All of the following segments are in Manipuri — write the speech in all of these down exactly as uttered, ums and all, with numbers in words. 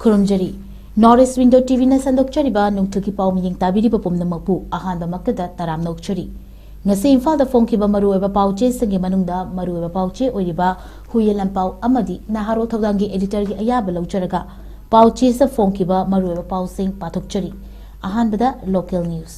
ꯈꯨꯔꯨꯝꯖꯔꯤ꯫ North East Window ꯇꯤ ꯚꯤꯅ ꯁꯟꯗꯣꯛꯆꯔꯤꯕ ꯅꯨꯡꯊꯤꯜꯒꯤ ꯄꯥꯎ ꯃꯤꯠꯌꯦꯡ ꯇꯥꯕꯤꯔꯤꯕ ꯄꯨꯝꯅꯃꯛꯄꯨ ꯑꯍꯥꯟꯕꯃꯛꯇꯗ ꯇꯔꯥꯝꯅ ꯑꯣꯛꯆꯔꯤ꯫ ꯉꯁꯤ ꯏꯝꯐꯥꯜꯗ ꯐꯣꯡꯈꯤꯕ ꯃꯔꯨꯑꯣꯏꯕ ꯄꯥꯎ ꯆꯦꯁꯤꯡꯒꯤ ꯃꯅꯨꯡꯗ ꯃꯔꯨꯑꯣꯏꯕ ꯄꯥꯎ ꯆꯦ ꯑꯣꯏꯔꯤꯕ ꯍꯨꯏꯌꯦꯟ ꯂꯥꯟꯄꯥꯎ ꯑꯃꯗꯤ ꯅꯍꯥꯔꯣꯜ ꯊꯧꯗꯥꯡꯒꯤ editorꯒꯤ ꯑꯌꯥꯕ ꯂꯧꯖꯔꯒ ꯄꯥꯎ ꯆꯦꯁꯤꯗ ꯐꯣꯡꯈꯤꯕ ꯃꯔꯨꯑꯣꯏꯕ ꯄꯥꯎꯁꯤꯡ ꯄꯥꯊꯣꯛꯆꯔꯤ꯫ ꯑꯍꯥꯟꯕꯗ local news꯫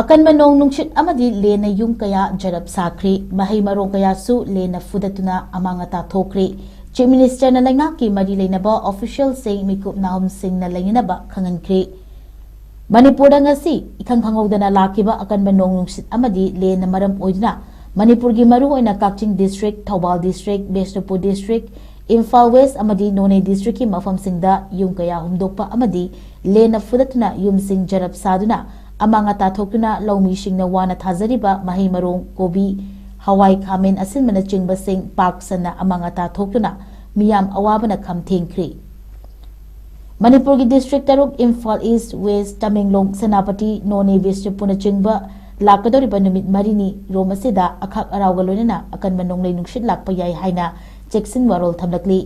ꯑꯀꯟꯕ ꯅꯣꯡ ꯅꯨꯡꯁꯤꯠ ꯑꯃꯗꯤ ꯂꯦꯟꯅ ꯌꯨꯝ ꯀꯌꯥ ꯖꯔꯞ ꯁꯥꯈ꯭ꯔꯦ꯫ ꯃꯍꯩ ꯃꯔꯣꯡ ꯀꯌꯥꯁꯨ ꯂꯦꯟꯅ ꯐꯨꯗꯠꯇꯨꯅ ꯑꯃꯥꯡ ꯑꯇꯥ ꯊꯣꯛꯈ꯭ꯔꯦ꯫ Chief Ministerꯅ ꯂꯩꯉꯥꯛꯀꯤ ꯃꯔꯤ ꯂꯩꯅꯕ officialꯁꯤꯡ ꯃꯤꯀꯨꯞ ꯅꯥꯍꯨꯝꯁꯤꯡꯅ ꯂꯩꯅꯅꯕ ꯈꯪꯍꯟꯈ꯭ꯔꯦ꯫ ꯃꯅꯤꯄꯨꯔꯗ ꯉꯁꯤ ꯏꯈꯪ ꯈꯪꯍꯧꯗꯅ ꯂꯥꯛꯈꯤꯕ ꯑꯀꯟꯕ ꯅꯣꯡ ꯅꯨꯡꯁꯤꯠ ꯑꯃꯗꯤ ꯂꯦꯟꯅ ꯃꯔꯝ ꯑꯣꯏꯗꯨꯅ ꯃꯅꯤꯄꯨꯔꯒꯤ ꯃꯔꯨꯑꯣꯏꯅ ꯀꯛꯆꯤꯡ district, Thoubal district, Bishnupur district, Imphal West ꯑꯃꯗꯤ ꯅꯣꯅꯦ districtꯀꯤ ꯃꯐꯝꯁꯤꯡꯗ ꯌꯨꯝ ꯀꯌꯥ ꯍꯨꯝꯗꯣꯛꯄ ꯑꯃꯗꯤ ꯂꯦꯟꯅ ꯐꯨꯗꯠꯇꯨꯅ ꯌꯨꯝꯁꯤꯡ ꯖꯔꯞ ꯁꯥꯗꯨꯅ ꯑꯃꯥꯡ ꯑꯇꯥ ꯊꯣꯛꯇꯨꯅ ꯂꯧꯃꯤꯁꯤꯡꯅ ꯋꯥꯅ ꯊꯥꯖꯔꯤꯕ ꯃꯍꯩ ꯃꯔꯣꯡ, ꯀꯣꯕꯤ, ꯍꯋꯥꯏ, ꯈꯥꯃꯦꯟ ꯑꯁꯤꯟꯕꯅꯆꯤꯡꯕꯁꯤꯡ ꯄꯥꯛ ꯁꯟꯅ ꯑꯃꯥꯡ ꯑꯇꯥ ꯊꯣꯛꯇꯨꯅ ꯃꯤꯌꯥꯝ ꯑꯋꯥꯕꯅ ꯈꯝ ꯊꯦꯡꯈ꯭ꯔꯦ꯫ ꯃꯅꯤꯄꯨꯔꯒꯤ district ꯇꯔꯨꯛ, ꯏꯝꯐꯥꯜ East, West, ꯇꯃꯦꯡꯂꯣꯡ, ꯁꯦꯅꯥꯄꯇꯤ, ꯅꯣꯅꯦ, ꯕꯤꯁꯅꯨꯄꯨꯔꯅꯆꯤꯡꯕ ꯂꯥꯛꯀꯗꯧꯔꯤꯕ ꯅꯨꯃꯤꯠ ꯃꯔꯤꯅꯤ ꯔꯣꯝ ꯑꯁꯤꯗ ꯑꯈꯥꯛ ꯑꯔꯥꯎꯒ ꯂꯣꯏꯅꯅ ꯑꯀꯟꯕ ꯅꯣꯡꯂꯩ ꯅꯨꯡꯁꯤꯠ ꯂꯥꯛꯄ ꯌꯥꯏ ꯍꯥꯏꯅ ꯆꯦꯛꯁꯤꯟ ꯋꯥꯔꯣꯜ ꯊꯝꯂꯛꯂꯤ꯫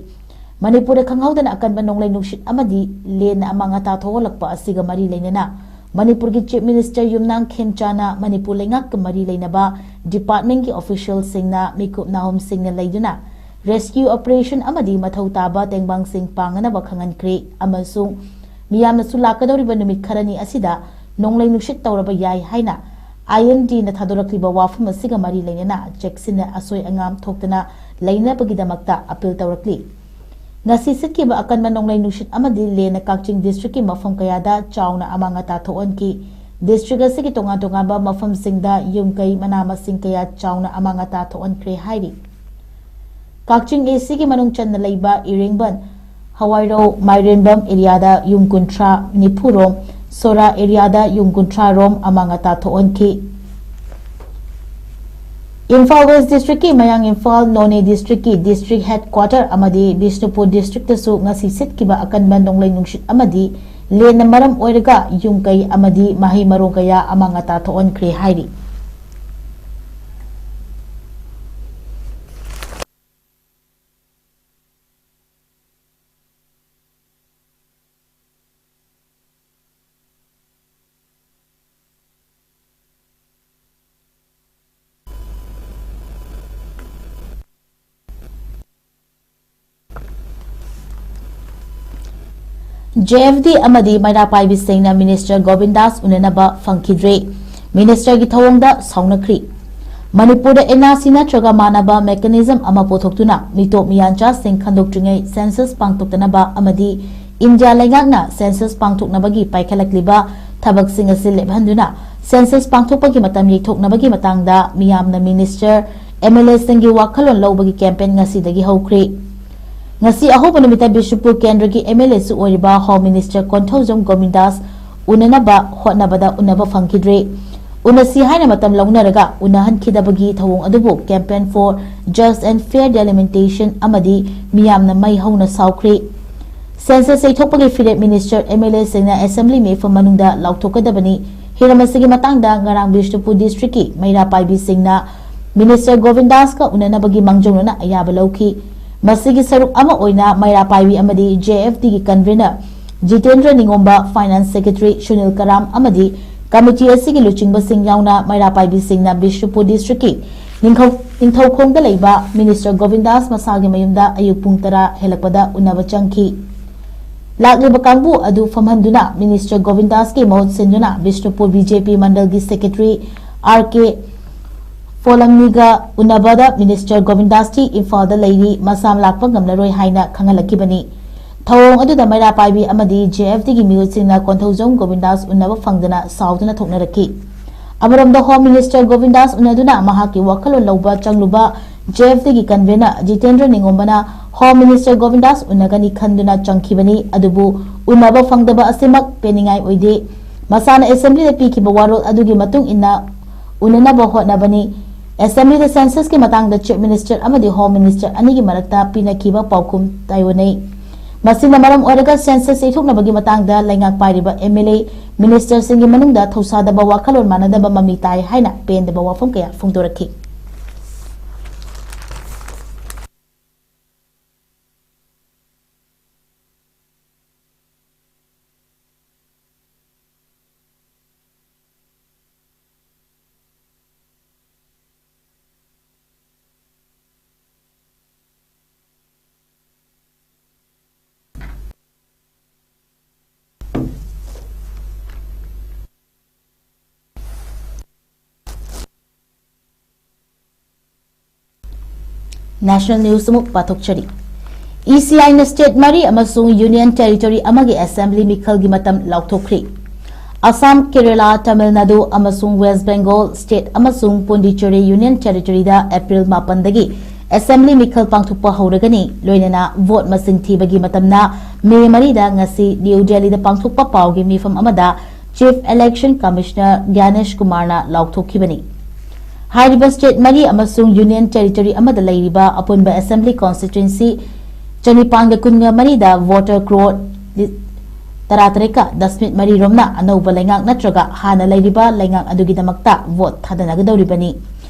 ꯃꯅꯤꯄꯨꯔꯗ ꯈꯪꯍꯧꯗꯅ ꯑꯀꯟꯕ ꯅꯣꯡꯂꯩ ꯅꯨꯡꯁꯤꯠ ꯑꯃꯗꯤ ꯂꯦꯟꯅ ꯑꯃꯥꯡ ꯑꯇꯥ ꯊꯣꯛꯍꯜꯂꯛꯄ ꯑꯁꯤꯒ ꯃꯔꯤ ꯂꯩꯅꯅ ꯃꯅꯤꯄꯨꯔꯒꯤ Chief Minister ꯌꯨꯝꯅꯥꯝ ꯈꯦꯝꯆꯥꯅ ꯃꯅꯤꯄꯨꯔ ꯂꯩꯉꯥꯛꯀ ꯃꯔꯤ ꯂꯩꯅꯕ departmentꯀꯤ officialꯁꯤꯡꯅ ꯃꯤꯀꯨꯞ ꯅꯥꯍꯨꯝꯁꯤꯡꯅ ꯂꯩꯗꯨꯅ rescue operation ꯑꯃꯗꯤ ꯃꯊꯧ ꯇꯥꯕ ꯇꯦꯡꯕꯥꯡꯁꯤꯡ ꯄꯥꯡꯅꯅꯕ ꯈꯪꯍꯟꯈ꯭ꯔꯦ ꯑꯃꯁꯨꯡ ꯃꯤꯌꯥꯝꯅꯁꯨ ꯂꯥꯛꯀꯗꯧꯔꯤꯕ ꯅꯨꯃꯤꯠ ꯈꯔꯅꯤ ꯑꯁꯤꯗ ꯅꯣꯡꯂꯩ ꯅꯨꯡꯁꯤꯠ ꯇꯧꯔꯕ ꯌꯥꯏ ꯍꯥꯏꯅ IMDꯅ ꯊꯥꯗꯣꯔꯛꯂꯤꯕ ꯋꯥꯐꯝ ꯑꯁꯤꯒ ꯃꯔꯤ ꯂꯩꯅꯅ ꯆꯦꯛꯁꯤꯟꯅ ꯑꯁꯣꯏ ꯑꯉꯥꯝ ꯊꯣꯛꯇꯅ ꯂꯩꯅꯕꯒꯤꯗꯃꯛꯇ appeal ꯇꯧꯔꯛꯂꯤ꯫ ꯉꯁꯤ ꯁꯤꯠꯈꯤꯕ ꯑꯀꯟꯕ ꯅꯣꯡꯂꯩ ꯅꯨꯡꯁꯤꯠ ꯑꯃꯗꯤ ꯂꯦꯟꯅ ꯀꯛꯆꯤꯡ districtꯀꯤ ꯃꯐꯝ ꯀꯌꯥꯗ ꯆꯥꯎꯅ ꯑꯃꯥꯡ ꯑꯇꯥ ꯊꯣꯛꯍꯟꯈꯤ꯫ District ꯑꯁꯤꯒꯤ ꯇꯣꯉꯥꯟ ꯇꯣꯉꯥꯟꯕ ꯃꯐꯝꯁꯤꯡꯗ ꯌꯨꯝ ꯀꯩ, ꯃꯅꯥ ꯃꯁꯤꯡ ꯀꯌꯥ ꯆꯥꯎꯅ ꯑꯃꯥꯡ ꯑꯇꯥ ꯊꯣꯛꯍꯟꯈ꯭ꯔꯦ ꯍꯥꯏꯔꯤ꯫ ꯀꯛꯆꯤꯡ ACꯒꯤ ꯃꯅꯨꯡ ꯆꯟꯅ ꯂꯩꯕ ꯏꯔꯦꯡꯕꯟ, ꯍꯋꯥꯏꯔꯧ, ꯃꯥꯏꯔꯦꯟꯕꯝ areaꯗ ꯌꯨꯝ ꯀꯨꯟꯊ꯭ꯔꯥ, ꯅꯤꯐꯨ ꯔꯣꯝ, ꯁꯣꯔꯥ areaꯗ ꯌꯨꯝ ꯀꯨꯟꯊ꯭ꯔꯥ ꯔꯣꯝ ꯑꯃꯥꯡ ꯑꯇꯥ ꯊꯣꯛꯍꯟꯈꯤ꯫ ꯏꯝꯐꯥꯜ West districtꯀꯤ ꯃꯌꯥꯡ ꯏꯝꯐꯥꯜ, ꯅꯣꯅꯦ districtꯀꯤ district headquarter ꯑꯃꯗꯤ ꯕꯤꯁꯅꯨꯄꯨꯔ districtꯇꯁꯨ ꯉꯁꯤ ꯁꯤꯠꯈꯤꯕ ꯑꯀꯟꯕ ꯅꯣꯡꯂꯩ ꯅꯨꯡꯁꯤꯠ ꯑꯃꯗꯤ ꯂꯦꯟꯅ ꯃꯔꯝ ꯑꯣꯏꯔꯒ ꯌꯨꯝ ꯀꯩ ꯑꯃꯗꯤ ꯃꯍꯩ ꯃꯔꯣꯡ ꯀꯌꯥ ꯑꯃꯥꯡ ꯑꯇꯥ ꯊꯣꯛꯍꯟꯈ꯭ꯔꯦ ꯍꯥꯏꯔꯤ꯫ ꯖꯦ ꯑꯦꯐ ꯗꯤ ꯑꯃꯗꯤ ꯃꯩꯔꯥ ꯄꯥꯏꯕꯤꯁꯤꯡꯅ ꯃꯤꯅꯤꯁꯇꯔ ꯒꯣꯕꯤꯟꯗꯥꯁ ꯎꯅꯅꯕ ꯐꯪꯈꯤꯗ꯭ꯔꯦ꯫ ꯃꯤꯅꯤꯁꯇꯔꯒꯤ ꯊꯧꯑꯣꯡꯗ ꯁꯥꯎꯅꯈ꯭ꯔꯤ꯫ ꯃꯅꯤꯄꯨꯔꯗ ꯑꯦꯟ ꯑꯥꯔ ꯁꯤ ꯅꯠꯇ꯭ꯔꯒ ꯃꯥꯟꯅꯕ ꯃꯦꯀꯥꯅꯤꯖꯝ ꯑꯃ ꯄꯨꯊꯣꯛꯇꯨꯅ ꯃꯤꯇꯣꯞ ꯃꯤꯌꯥꯟꯆꯥꯁꯤꯡ ꯈꯟꯗꯣꯛꯇ꯭ꯔꯤꯉꯩ ꯁꯦꯟꯁꯁ ꯄꯥꯡꯊꯣꯛꯇꯅꯕ ꯑꯃꯗꯤ ꯏꯟꯗꯤꯌꯥ ꯂꯩꯉꯥꯛꯅ ꯁꯦꯟꯁꯁ ꯄꯥꯡꯊꯣꯛꯅꯕꯒꯤ ꯄꯥꯏꯈꯠꯂꯛꯂꯤꯕ ꯊꯕꯛꯁꯤꯡ ꯑꯁꯤ ꯂꯦꯞꯍꯟꯗꯨꯅ ꯁꯦꯟꯁꯁ ꯄꯥꯡꯊꯣꯛꯄꯒꯤ ꯃꯇꯝ ꯌꯩꯊꯣꯛꯅꯕꯒꯤ ꯃꯇꯥꯡꯗ ꯃꯤꯌꯥꯝꯅ ꯃꯤꯅꯤꯁꯇꯔ, ꯑꯦꯝ ꯑꯦꯜ ꯑꯦꯁꯤꯡꯒꯤ ꯋꯥꯈꯜꯂꯣꯟ ꯂꯧꯕꯒꯤ ꯀꯦꯝꯄꯦꯟ ꯉꯁꯤꯗꯒꯤ ꯍꯧꯈ꯭ꯔꯦ꯫ ꯉꯁꯤ ꯑꯍꯧꯕ ꯅꯨꯃꯤꯠꯇ ꯕꯤꯁꯅꯨꯄꯨꯔ ꯀꯦꯟꯗ꯭ꯔꯒꯤ ꯑꯦꯝ ꯑꯦꯜ ꯑꯦꯁꯨ ꯑꯣꯏꯔꯤꯕ ꯍꯣꯝ ꯃꯤꯅꯤꯁꯇꯔ ꯀꯣꯟꯊꯧꯖꯝ ꯒꯣꯕꯤꯟꯗꯥꯁ ꯎꯅꯅꯕ ꯍꯣꯠꯅꯕꯗ ꯎꯅꯕ ꯐꯪꯈꯤꯗ꯭ꯔꯦ꯫ ꯎꯅꯁꯤ ꯍꯥꯏꯅ ꯃꯇꯝ ꯂꯧꯅꯔꯒ ꯎꯅꯍꯟꯈꯤꯗꯕꯒꯤ ꯊꯧꯑꯣꯡ ꯑꯗꯨꯕꯨ Campaign for Just and Fair Delimitation ꯑꯃꯗꯤ ꯃꯤꯌꯥꯝꯅ ꯃꯩ ꯍꯧꯅ ꯁꯥꯎꯈ꯭ꯔꯦ꯫ ꯁꯦꯟꯁꯁ ꯌꯩꯊꯣꯛꯄꯒꯤ ꯐꯤꯔꯦꯞ ꯃꯤꯅꯤꯁꯇꯔ, ꯑꯦꯝ ꯑꯦꯜ ꯑꯦꯁꯤꯡꯅ ꯑꯦꯁꯦꯝꯕ꯭ꯂꯤ ꯃꯤꯐꯝ ꯃꯅꯨꯡꯗ ꯂꯥꯎꯊꯣꯛꯀꯗꯕꯅꯤ꯫ ꯍꯤꯔꯝ ꯑꯁꯤꯒꯤ ꯃꯇꯥꯡꯗ ꯉꯔꯥꯡ ꯕꯤꯁꯅꯨꯄꯨꯔ ꯗꯤꯁꯇ꯭ꯔꯤꯛꯀꯤ ꯃꯩꯔꯥ ꯄꯥꯏꯕꯤꯁꯤꯡꯅ ꯃꯤꯅꯤꯁꯇꯔ ꯒꯣꯕꯤꯟꯗꯥꯁꯀ ꯎꯅꯅꯕꯒꯤ ꯃꯥꯡꯖꯧꯅꯅ ꯑꯌꯥꯕ ꯂꯧꯈꯤ꯫ ꯃꯁꯤꯒꯤ ꯁꯔꯨꯛ ꯑꯃ ꯑꯣꯏꯅ ꯃꯩꯔꯥ ꯄꯥꯏꯕꯤ ꯑꯃꯗꯤ ꯖꯦ ꯑꯦꯐ ꯗꯤꯒꯤ convener Jitendra Ningomba, finance secretary Sunil Karam ꯑꯃꯗꯤ ꯀꯃꯤꯇꯤ ꯑꯁꯤꯒꯤ ꯂꯨꯆꯤꯡꯕꯁꯤꯡ ꯌꯥꯎꯅ ꯃꯩꯔꯥ ꯄꯥꯏꯕꯤꯁꯤꯡꯅ ꯕꯤꯁꯅꯨꯄꯨꯔ ꯗꯤꯁꯇ꯭ꯔꯤꯛꯀꯤ ꯅꯤꯡꯊꯧ-, ꯅꯤꯡꯊꯧꯈꯣꯡꯗ ꯂꯩꯕ ꯃꯤꯅꯤꯁꯇꯔ ꯒꯣꯕꯤꯟꯗꯥꯁ ꯃꯁꯥꯒꯤ ꯃꯌꯨꯝꯗ ꯑꯌꯨꯛ ꯄꯨꯡ ꯇꯔꯥ ꯍꯦꯜꯂꯛꯄꯗ ꯎꯅꯕ ꯆꯪꯈꯤ꯫ ꯂꯥꯛꯂꯤꯕ ꯀꯥꯡꯕꯨ ꯑꯗꯨ ꯐꯝꯍꯟꯗꯨꯅ ꯃꯤꯅꯤꯁꯇꯔ ꯒꯣꯕꯤꯟꯗꯥꯁꯀꯤ ꯃꯍꯨꯠ ꯁꯤꯟꯗꯨꯅ ꯕꯤꯁꯅꯨꯄꯨꯔ ꯕꯤ ꯖꯦ ꯄꯤ ꯃꯟꯗꯜꯒꯤ ꯁꯦꯀ꯭ꯔꯦꯇꯔꯤ ꯑꯥꯔ ꯀꯦ ꯐꯣꯂꯝꯅꯤꯒ ꯎꯅꯕꯗ ꯃꯤꯅꯤꯁꯇꯔ ꯒꯣꯕꯤꯟꯗꯥꯁꯇꯤ ꯏꯝꯐꯥꯜꯗ ꯂꯩꯔꯤ, ꯃꯁꯥ ꯂꯥꯛꯄ ꯉꯝꯂꯔꯣꯏ ꯍꯥꯏꯅ ꯈꯪꯍꯜꯂꯛꯈꯤꯕꯅꯤ꯫ ꯊꯧꯑꯣꯡ ꯑꯗꯨꯗ ꯃꯩꯔꯥ ꯄꯥꯏꯕꯤ ꯑꯃꯗꯤ ꯖꯦ ꯑꯦꯐ ꯗꯤꯒꯤ ꯃꯤꯍꯨꯠꯁꯤꯡꯅ ꯀꯣꯟꯊꯧꯖꯝ ꯒꯣꯕꯤꯟꯗꯥꯁ ꯎꯅꯕ ꯐꯪꯗꯅ ꯁꯥꯎꯗꯨꯅ ꯊꯣꯛꯅꯔꯛꯈꯤ꯫ ꯑꯃꯔꯣꯝꯗ ꯍꯣꯝ ꯃꯤꯅꯤꯁꯇꯔ ꯒꯣꯕꯤꯟꯗꯥꯁ ꯎꯅꯗꯨꯅ ꯃꯍꯥꯛꯀꯤ ꯋꯥꯈꯜꯂꯣꯟ ꯂꯧꯕ ꯆꯪꯂꯨꯕ ꯖꯦ ꯑꯦꯐ ꯗꯤꯒꯤ ꯀꯟꯚꯦꯅꯔ ꯖꯤꯇꯦꯟꯗ꯭ꯔ ꯅꯤꯉꯣꯝꯕꯅ ꯍꯣꯝ ꯃꯤꯅꯤꯁꯇꯔ ꯒꯣꯕꯤꯟꯗꯥꯁ ꯎꯅꯒꯅꯤ ꯈꯟꯗꯨꯅ ꯆꯪꯈꯤꯕꯅꯤ, ꯑꯗꯨꯕꯨ ꯎꯅꯕ ꯐꯪꯗꯕ ꯑꯁꯤꯃꯛ ꯄꯦꯟꯅꯤꯡꯉꯥꯏ ꯑꯣꯏꯗꯦ꯫ ꯃꯁꯥꯅ ꯑꯦꯁꯦꯝꯕ꯭ꯂꯤꯗ ꯄꯤꯈꯤꯕ ꯋꯥꯔꯣꯜ ꯑꯗꯨꯒꯤ ꯃꯇꯨꯡ ꯏꯟꯅ ꯎꯅꯅꯕ ꯍꯣꯠꯅꯕꯅꯤ꯫ ꯑꯦꯁꯦꯝꯕ꯭ꯂꯤꯗ ꯁꯦꯟꯁꯁꯀꯤ ꯃꯇꯥꯡꯗ ꯆꯤꯐ ꯃꯤꯅꯤꯁꯇꯔ ꯑꯃꯗꯤ ꯍꯣꯝ ꯃꯤꯅꯤꯁꯇꯔ ꯑꯅꯤꯒꯤ ꯃꯔꯛꯇ ꯄꯤꯅꯈꯤꯕ ꯄꯥꯎꯈꯨꯝ ꯇꯥꯏꯑꯣꯟꯅꯩ꯫ ꯃꯁꯤꯅ ꯃꯔꯝ ꯑꯣꯏꯔꯒ ꯁꯦꯟꯁꯁ ꯌꯩꯊꯣꯛꯅꯕꯒꯤ ꯃꯇꯥꯡꯗ ꯂꯩꯉꯥꯛ ꯄꯥꯏꯔꯤꯕ ꯑꯦꯝ ꯑꯦꯜ ꯑꯦ, ꯃꯤꯅꯤꯁꯇꯔꯁꯤꯡꯒꯤ ꯃꯅꯨꯡꯗ ꯊꯧꯁꯥꯗꯕ ꯋꯥꯈꯜꯂꯣꯟ ꯃꯥꯟꯅꯗꯕ ꯃꯃꯤ ꯇꯥꯏ ꯍꯥꯏꯅ ꯄꯦꯟꯗꯕ ꯋꯥꯐꯝ ꯀꯌꯥ ꯐꯣꯡꯗꯣꯔꯛꯈꯤ꯫ National News ꯑꯃꯨꯛ ꯄꯥꯊꯣꯛꯆꯔꯤ꯫ ꯏ ꯁꯤ ꯑꯥꯏꯅ state ꯃꯔꯤ ꯑꯃꯁꯨꯡ Union Territory ꯑꯃꯒꯤ Assembly ꯃꯤꯈꯜꯒꯤ ꯃꯇꯝ ꯂꯥꯎꯊꯣꯛꯈ꯭ꯔꯦ꯫ ꯑꯁꯥꯝ, ꯀꯦꯔꯂꯥ, ꯇꯥꯃꯤꯜ ꯅꯥꯗꯨ ꯑꯃꯁꯨꯡ West Bengal state ꯑꯃꯁꯨꯡ ꯄꯣꯟꯗꯤꯆꯦꯔꯤ Union Territoryꯗ April ꯃꯥꯄꯟꯗꯒꯤ Assembly ꯃꯤꯈꯜ ꯄꯥꯡꯊꯣꯛꯄ ꯍꯧꯔꯒꯅꯤ꯫ ꯂꯣꯏꯅꯅ vote ꯃꯁꯤꯡ ꯊꯤꯕꯒꯤ ꯃꯇꯝꯅ May ꯃꯔꯤꯗ, ꯉꯁꯤ ꯅ꯭ꯌꯨ ꯗꯦꯜꯂꯤꯗ ꯄꯥꯡꯊꯣꯛꯄ ꯄꯥꯎꯒꯤ ꯃꯤꯐꯝ ꯑꯃꯗ Chief Election Commissioner ꯒ꯭ꯌꯥꯅꯦꯁ ꯀꯨꯃꯥꯔꯅ ꯂꯥꯎꯊꯣꯛꯈꯤꯕꯅꯤ꯫ ꯍꯥꯏꯔꯤꯕ state ꯃꯔꯤ ꯑꯃꯁꯨꯡ Union Territory ꯑꯃꯗ ꯂꯩꯔꯤꯕ ꯑꯄꯨꯟꯕ Assembly Constituency ꯆꯅꯤꯄꯥꯟꯒ ꯀꯨꯟꯒ ꯃꯔꯤꯗ voter crore ꯇꯔꯥꯇꯔꯦꯠꯀ ꯗꯁꯃꯤꯛ ꯃꯔꯤ ꯔꯣꯝꯅ ꯑꯅꯧꯕ ꯂꯩꯉꯥꯛ ꯅꯠꯇ꯭ꯔꯒ ꯍꯥꯟꯅ ꯂꯩꯔꯤꯕ ꯂꯩꯉꯥꯛ ꯑꯗꯨꯒꯤꯗꯃꯛꯇ vote ꯊꯥꯗꯅꯒꯗꯧꯔꯤꯕꯅꯤ꯫